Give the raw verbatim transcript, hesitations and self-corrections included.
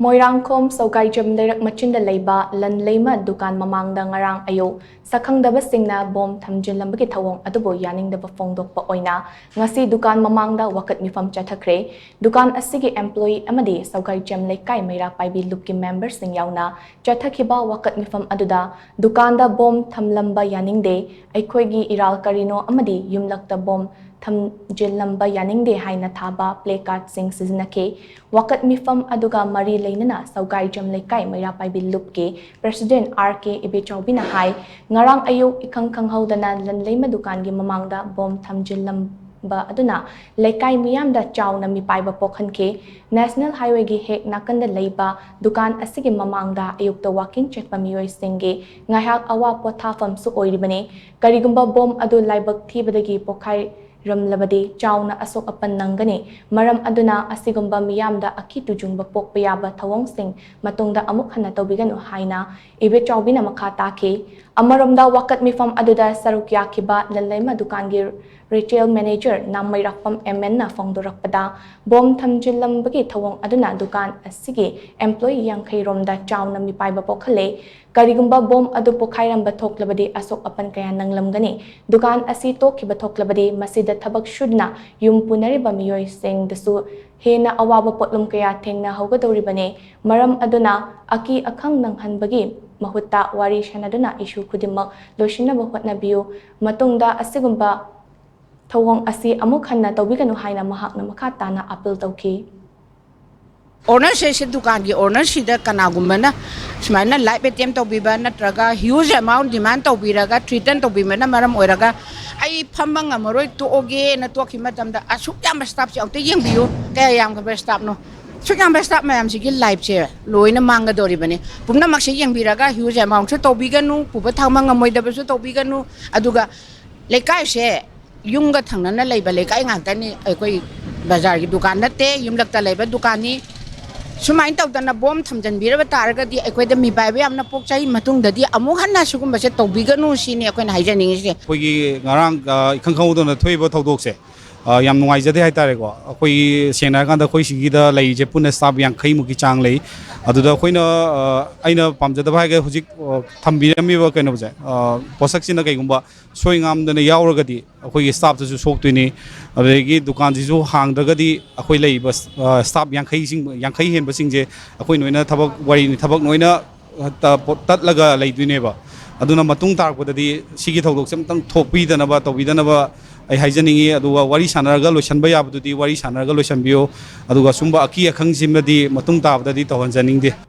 ꯃꯣꯏꯔꯥꯡꯈꯣꯝ ꯁꯧꯒꯥꯏꯖꯝ ꯂꯩꯔꯛ ꯃꯆꯤꯟꯗ ꯂꯩꯕ ꯂꯟꯂꯩꯃ ꯗꯨꯀꯥꯟ ꯃꯃꯥꯡꯗ ꯉꯔꯥꯡ ꯑꯌꯨꯛ ꯁꯛꯈꯪꯗꯕꯁꯤꯡꯅ ꯕꯣꯝ ꯊꯝꯖꯤꯜꯂꯝꯕꯒꯤ ꯊꯧꯑꯣꯡ ꯑꯗꯨꯕꯨ ꯌꯥꯅꯤꯡꯗꯕ ꯐꯣꯡꯗꯣꯛꯄ ꯑꯣꯏꯅ ꯉꯁꯤ ꯗꯨꯀꯥꯟ ꯃꯃꯥꯡꯗ ꯋꯥꯀꯠ ꯃꯤꯐꯝ ꯆꯠꯊꯈ꯭ꯔꯦ꯫ ꯗꯨꯀꯥꯟ ꯑꯁꯤꯒꯤ employee ꯑꯃꯗꯤ ꯁꯧꯒꯥꯏꯖꯝ ꯂꯩꯀꯥꯏ ꯃꯩꯔꯥ ꯄꯥꯏꯕꯤ ꯂꯨꯞꯀꯤ memberꯁꯤꯡ ꯌꯥꯎꯅ ꯆꯠꯊꯈꯤꯕ ꯋꯥꯀꯠ ꯃꯤꯐꯝ ꯑꯗꯨꯗ ꯗꯨꯀꯥꯟꯗ ꯕꯣꯝ ꯊꯝꯂꯝꯕ ꯌꯥꯅꯤꯡꯗꯦ, ꯑꯩꯈꯣꯏꯒꯤ ꯏꯔꯥꯜ ꯀꯔꯤꯅꯣ ꯑꯃꯗꯤ ꯌꯨꯝꯂꯛꯇ ꯕꯣꯝ ꯊꯝꯖꯤꯜꯂꯝꯕ ꯌꯥꯅꯤꯡꯗꯦ ꯍꯥꯏꯅ ꯊꯥꯕ placardꯁꯤꯡ ꯁꯤꯖꯤꯟꯅꯈꯤ꯫ ꯋꯥꯀꯠ ꯃꯤꯐꯝ ꯑꯗꯨꯒ ꯃꯔꯤ ꯂꯩꯅꯅ ꯁꯧꯒꯥꯏꯖꯝ ꯂꯩꯀꯥꯏ ꯃꯩꯔꯥ ꯄꯥꯏꯕꯤ ꯂꯨꯞꯀꯤ president ꯑꯥꯔ ꯀꯦ ꯏꯕꯦꯆꯥꯎꯕꯤꯅ ꯍꯥꯏ, ꯉꯔꯥꯡ ꯑꯌꯨꯛ ꯏꯈꯪ ꯈꯪꯍꯧꯗꯅ ꯂꯟꯂꯩꯃ ꯗꯨꯀꯥꯟꯒꯤ ꯃꯃꯥꯡꯗ ꯕꯣꯝ ꯊꯝꯖꯤꯜꯂꯝꯕ ꯑꯗꯨꯅ ꯂꯩꯀꯥꯏ ꯃꯤꯌꯥꯝꯗ ꯆꯥꯎꯅ ꯃꯤꯄꯥꯏꯕ ꯄꯣꯛꯍꯟꯈꯤ꯫ National Highwayꯒꯤ ꯍꯦꯛ ꯅꯥꯀꯟꯗ ꯂꯩꯕ ꯗꯨꯀꯥꯟ ꯑꯁꯤꯒꯤ ꯃꯃꯥꯡꯗ ꯑꯌꯨꯛꯇ walking ꯆꯠꯄ ꯃꯤꯑꯣꯏꯁꯤꯡꯒꯤ ꯉꯥꯏꯍꯥꯛ ꯑꯋꯥ ꯄꯣꯊꯥꯐꯝꯁꯨ ꯑꯣꯏꯔꯤꯕꯅꯤ꯫ ꯀꯔꯤꯒꯨꯝꯕ ꯕꯣꯝ ꯑꯗꯨ ꯂꯥꯏꯕꯛ ꯊꯤꯕꯗꯒꯤ ꯄꯣꯈꯥꯏꯔꯝꯂꯕꯗꯤ ꯆꯥꯎꯅ ꯑꯁꯣꯛ ꯑꯄꯟ ꯅꯪꯒꯅꯤ꯫ ꯃꯔꯝ ꯑꯗꯨꯅ ꯑꯁꯤꯒꯨꯝꯕ ꯃꯤꯌꯥꯝꯗ ꯑꯀꯤ ꯇꯨꯖꯨꯡꯕ ꯄꯣꯛꯄ ꯌꯥꯕ ꯊꯧꯑꯣꯡꯁꯤꯡ ꯃꯇꯨꯡꯗ ꯑꯃꯨꯛ ꯍꯟꯅ ꯇꯧꯕꯤꯒꯅꯨ ꯍꯥꯏꯅ ꯏꯕꯦꯆꯥꯎꯕꯤꯅ ꯃꯈꯥ ꯇꯥꯈꯤ꯫ ꯑꯃꯔꯣꯝꯗ ꯋꯥꯀꯠ ꯃꯤꯐꯝ ꯑꯗꯨꯗ ꯁꯔꯨꯛ ꯌꯥꯈꯤꯕ ꯂꯟꯂꯩꯃ ꯗꯨꯀꯥꯟꯒꯤ retail manager ꯅꯥꯃꯩꯔꯥꯛꯄꯝ ꯑꯦꯝ ꯑꯦꯟꯅ ꯐꯣꯡꯗꯣꯔꯛꯄꯗ, ꯕꯣꯝ ꯊꯝꯖꯤꯜꯂꯝꯕꯒꯤ ꯊꯧꯑꯣꯡ ꯑꯗꯨꯅ ꯗꯨꯀꯥꯟ ꯑꯁꯤꯒꯤ employee ꯌꯥꯡꯈꯩ ꯔꯣꯝꯗ ꯆꯥꯎꯅ ꯃꯤꯄꯥꯏꯕ ꯄꯣꯛꯍꯜꯂꯦ꯫ ꯀꯔꯤꯒꯨꯝꯕ ꯕꯣꯝ ꯑꯗꯨ ꯄꯣꯈꯥꯏꯔꯝꯕ ꯊꯣꯛꯂꯕꯗꯤ ꯑꯁꯣꯛ ꯑꯄꯟ ꯀꯌꯥ ꯅꯪꯂꯝꯒꯅꯤ꯫ ꯗꯨꯀꯥꯟ ꯑꯁꯤ ꯇꯣꯛꯈꯤꯕ ꯊꯣꯛꯂꯕꯗꯤ ꯃꯁꯤꯗ ꯊꯕꯛ ꯁꯨꯗꯨꯅ ꯌꯨꯝ ꯄꯨꯅꯔꯤꯕ ꯃꯤꯑꯣꯏꯁꯤꯡꯗꯁꯨ ꯍꯦꯟꯅ ꯑꯋꯥꯕ ꯄꯣꯠꯂꯨꯝ ꯀꯌꯥ ꯊꯦꯡꯅꯍꯧꯒꯗꯧꯔꯤꯕꯅꯤ꯫ ꯃꯔꯝ ꯑꯗꯨꯅ ꯑꯀꯤ ꯑꯈꯪ ꯅꯪꯍꯟꯕꯒꯤ ꯃꯍꯨꯠꯇ ꯋꯥꯔꯤ ꯁꯥꯅꯗꯨꯅ issue ꯈꯨꯗꯤꯡꯃꯛ ꯂꯣꯏꯁꯤꯟꯅꯕ ꯍꯣꯠꯅꯕꯤꯌꯨ꯫ ꯃꯇꯨꯡꯗ ꯑꯁꯤꯒꯨꯝꯕ ꯊꯧꯑꯣꯡ ꯑꯁꯤ ꯑꯃꯨꯛ ꯍꯟꯅ ꯇꯧꯕꯤꯒꯅꯨ ꯍꯥꯏꯅ ꯃꯍꯥꯛꯅ ꯃꯈꯥ ꯇꯥꯅ appeal ꯇꯧꯈꯤ꯫ Ownerꯁꯦ, ꯁꯤ ꯗꯨꯀꯥꯟꯒꯤ ownerꯁꯤꯗ ꯀꯅꯥꯒꯨꯝꯕꯅ ꯁꯨꯃꯥꯏꯅ life attempt ꯇꯧꯕꯤꯕ ꯅꯠꯇ꯭ꯔꯒ huge amount demand ꯇꯧꯕꯤꯔꯒ threaten ꯇꯧꯕꯤꯕꯅ ꯃꯔꯝ ꯑꯣꯏꯔꯒ ꯑꯩ ꯐꯝꯕ ꯉꯝꯃꯔꯣꯏ, ꯇꯣꯛꯑꯒꯦꯅ ꯇꯣꯛꯈꯤꯕ ꯃꯇꯝꯗ ꯑꯁꯨꯛ ꯌꯥꯝꯕ staffꯁꯦ ꯑꯃꯨꯛꯇ ꯌꯦꯡꯕꯤꯌꯨ, ꯀꯌꯥ ꯌꯥꯝꯈ꯭ꯔꯕ staffꯅꯣ꯫ ꯑꯁꯨꯛ ꯌꯥꯝꯕ staff ꯃꯌꯥꯝꯁꯤꯒꯤ lifeꯁꯦ ꯂꯣꯏꯅ ꯃꯥꯡꯒꯗꯧꯔꯤꯕꯅꯤ꯫ ꯄꯨꯝꯅꯃꯛꯁꯦ ꯌꯦꯡꯕꯤꯔꯒ huge amountꯁꯨ ꯇꯧꯕꯤꯒꯅꯨ, ꯄꯨꯕ ꯊꯥꯡꯕ ꯉꯝꯃꯣꯏꯗꯕꯁꯨ ꯇꯧꯕꯤꯒꯅꯨ꯫ ꯑꯗꯨꯒ ꯂꯩꯀꯥꯏꯁꯦ ꯌꯨꯝꯒ ꯊꯪꯅꯅ ꯂꯩꯕ ꯂꯩꯀꯥꯏ ꯉꯥꯛꯇꯅꯤ꯫ ꯑꯩꯈꯣꯏ ꯕꯖꯥꯔꯒꯤ ꯗꯨꯀꯥꯟ ꯅꯠꯇꯦ, ꯌꯨꯝꯂꯛꯇ ꯂꯩꯕ ꯗꯨꯀꯥꯟꯅꯤ꯫ ꯁꯨꯃꯥꯏꯅ ꯇꯧꯗꯅ ꯕꯣꯝ ꯊꯝꯖꯤꯟꯕꯤꯔꯕ ꯇꯥꯔꯒꯗꯤ ꯑꯩꯈꯣꯏꯗ ꯃꯤꯄꯥꯏꯕ ꯌꯥꯝꯅ ꯄꯣꯛꯆꯩ꯫ ꯃꯇꯨꯡꯗꯗꯤ ꯑꯃꯨꯛ ꯍꯟꯅ ꯁꯤꯒꯨꯝꯕꯁꯦ ꯇꯧꯕꯤꯒꯅꯨ ꯁꯤꯅꯤ ꯑꯩꯈꯣꯏꯅ ꯍꯥꯏꯖꯅꯤꯡꯉꯤꯁꯦ꯫ ꯑꯩꯈꯣꯏꯒꯤ ꯉꯔꯥꯡ ꯑ, ꯏꯈꯪ ꯈꯪꯍꯧꯗꯅ ꯊꯣꯛꯏꯕ ꯊꯧꯗꯣꯛꯁꯦ, ꯑ, ꯌꯥꯝ ꯅꯨꯡꯉꯥꯏꯖꯗꯦ ꯍꯥꯏꯇꯥꯔꯦꯀꯣ꯫ ꯑꯩꯈꯣꯏꯒꯤ, ꯁꯦꯡꯅ ꯍꯥꯏꯔꯀꯥꯟꯗ, ꯑꯩꯈꯣꯏ ꯁꯤꯒꯤꯗ ꯂꯩꯔꯤꯁꯦ ꯄꯨꯟꯅ ꯁ꯭ꯇꯥꯐ ꯌꯥꯡꯈꯩ ꯃꯨꯛꯀꯤ ꯆꯥꯡ ꯂꯩ꯫ ꯑꯗꯨꯗ ꯑꯩꯈꯣꯏꯅ, ꯑ, ꯑꯩꯅ ꯄꯥꯝꯖꯗꯕ ꯍꯥꯏꯔꯒ ꯍꯧꯖꯤꯛ, ꯑ, ꯊꯝꯕꯤꯔꯝꯃꯤꯕ ꯀꯩꯅꯣꯁꯦ, ꯑ, ꯄꯣꯠꯁꯛꯁꯤꯅ ꯀꯩꯒꯨꯝꯕ ꯁꯣꯏ ꯉꯥꯝꯗꯅ ꯌꯥꯎꯔꯒꯗꯤ ꯑꯩꯈꯣꯏꯒꯤ ꯁ꯭ꯇꯥꯐꯇꯁꯨ ꯁꯣꯛꯇꯣꯏꯅꯤ꯫ ꯑꯗꯨꯗꯒꯤ ꯗꯨꯀꯥꯟꯁꯤꯁꯨ ꯍꯥꯡꯗ꯭ꯔꯒꯗꯤ ꯑꯩꯈꯣꯏ ꯂꯩꯔꯤꯕ, ꯑ, ꯁ꯭ꯇꯥꯐ ꯌꯥꯡꯈꯩꯁꯤꯡ, ꯌꯥꯡꯈꯩ ꯍꯦꯟꯕꯁꯤꯡꯁꯦ ꯑꯩꯈꯣꯏ ꯂꯣꯏꯅ ꯊꯕꯛ ꯋꯥꯔꯤꯅꯤ, ꯊꯕꯛ ꯂꯣꯏꯅ ꯇ-, ꯇꯠꯂꯒ ꯂꯩꯗꯣꯏꯅꯦꯕ꯫ ꯑꯗꯨꯅ ꯃꯇꯨꯡ ꯇꯥꯔꯛꯄꯗꯗꯤ ꯁꯤꯒꯤ ꯊꯧꯗꯣꯛꯁꯦ ꯑꯝꯇꯪ ꯊꯣꯛꯄꯤꯗꯅꯕ, ꯇꯧꯕꯤꯗꯅꯕ ꯑꯩ ꯍꯥꯏꯖꯅꯤꯡꯉꯤ꯫ ꯑꯗꯨꯒ ꯋꯥꯔꯤ ꯁꯥꯟꯅꯔꯒ ꯂꯣꯏꯁꯤꯟꯕ ꯌꯥꯕꯗꯨꯗꯤ ꯋꯥꯔꯤ ꯁꯥꯟꯅꯔꯒ ꯂꯣꯏꯁꯤꯟꯕꯤꯌꯨ꯫ ꯑꯗꯨꯒ ꯁꯨꯝꯕ ꯑꯀꯤ ꯑꯈꯪꯁꯤꯃꯗꯤ ꯃꯇꯨꯡ ꯇꯥꯕꯗꯗꯤ ꯇꯧꯍꯟꯖꯅꯤꯡꯗꯦ꯫